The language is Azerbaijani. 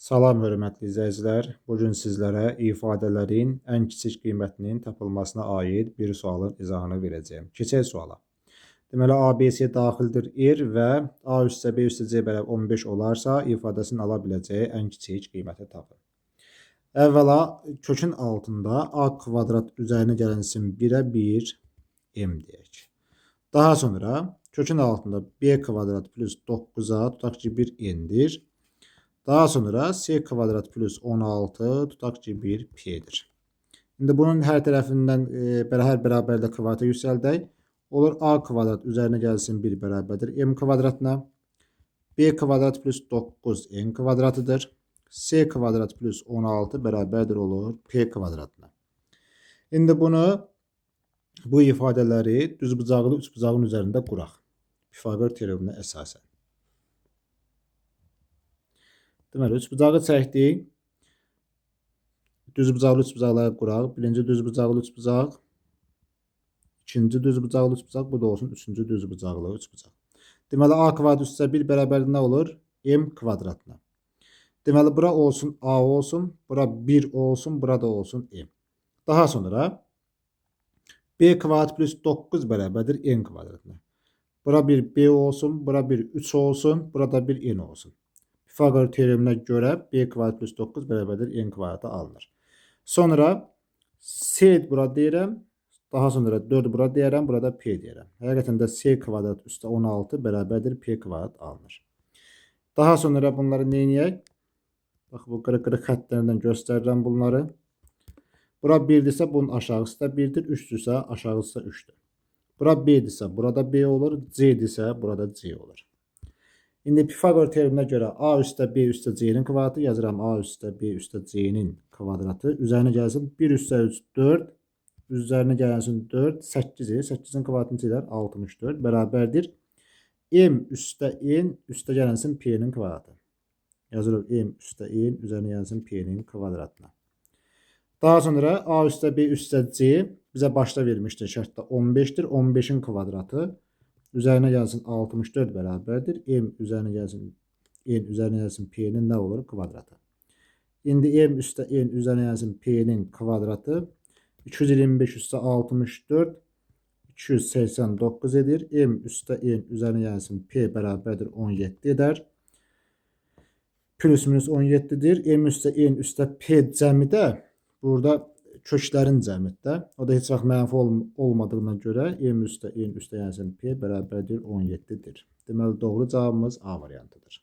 Salam hörmətli izləyicilər. Bu gün sizlərə ifadələrin ən kiçik qiymətinin tapılmasına aid bir sualın izahını verəcəyəm. Keçək suala. Deməli A, B, C daxildir R və A üstə B üstə C bərabər 15 olarsa, ifadəsinin ala biləcəyi ən kiçik qiyməti tapın. Əvvəla kökün altında A kvadrat üzərinə gələnsin 1-ə 1 M deyək. Daha sonra kökün altında B kvadrat plus 9-a tutaq ki 1 N-dir. Daha sonra C kvadrat plus 16 tutaq ki 1 P-dir. İndi bunun hər tərəfindən hər bərabərdə kvadrata yüksəldək. Olur A kvadrat üzərinə gəlsin 1 bərabərdir M kvadratına. B kvadrat plus 9 N kvadratıdır. C kvadrat plus 16 bərabərdir olur P kvadratına. İndi bu ifadələri düzbucaqlı üçbucağın üzərində quraq. Pifaqor teoreminə əsasən. Deməli, üçbucağı çəkdik. Düzbucaqlı üçbucaqları quraq. Birinci düzbucaqlı üçbucaq, ikinci düzbucaqlı üçbucaq, bu da olsun üçüncü düzbucaqlı üçbucaq. Deməli, A kvadrat üstə 1 bərabər nə olur? M kvadratına. Deməli, bura olsun A olsun, bura 1 olsun, bura da olsun M. Daha sonra B kvadrat plus 9 bərabərdir N kvadratına. Bura bir B olsun, bura bir 3 olsun, burada bir N olsun. Pifaqor teoreminə görə B kvadrat plus 9 bərabərdir N kvadratı alınır. Sonra C bura deyirəm, daha sonra 4 bura deyirəm, burada P deyirəm. Həqiqətən də C kvadrat üstə 16 bərabərdir P kvadrat alınır. Daha sonra bunları nə edək? Bax bu qırıq-qırıq xəttlərdən göstərirəm bunları. Bura 1-dirsə bunun aşağısı da 1-dir, 3-dürsə aşağısı da 3-dür. Bura B-dirsə burada B olur, C-dirsə burada C olur. İndi Pifaqor teoreminə görə A üstə B üstə C-nin kvadratı yazıram. A üstə B üstə C-nin kvadratı. Üzərinə gəlsin 1 üstə 3 4. Üzərinə gəlsin 4 8. 8-in kvadratı neçə edər? 64 bərabərdir. M üstə N üstə gəlsin P-nin kvadratı. Yazırıq M üstə N üzərinə gəlsin P-nin kvadratına. Daha sonra A üstə B üstə C bizə başda vermişdir şərtdə 15-dir. 15-in kvadratı üzərinə gəlsin 64 bərabərdir. M üzərinə gəlsin N üzərinə gəlsin P-nin nə olur? Kvadratı. İndi M üstə N üzərinə gəlsin P-nin kvadratı 225 üstə 64 289 edir. M üstə N üzərinə gəlsin P bərabərdir 17 edər. Plus minus 17-dir. M üstə N üstə P cəmi də burada köklərin cəmidir. O da heç vaxt mənfi olmadığına görə M üstə N üstə gəlsin P bərabərdir 17-dir. Deməli, doğru cavabımız A variantıdır.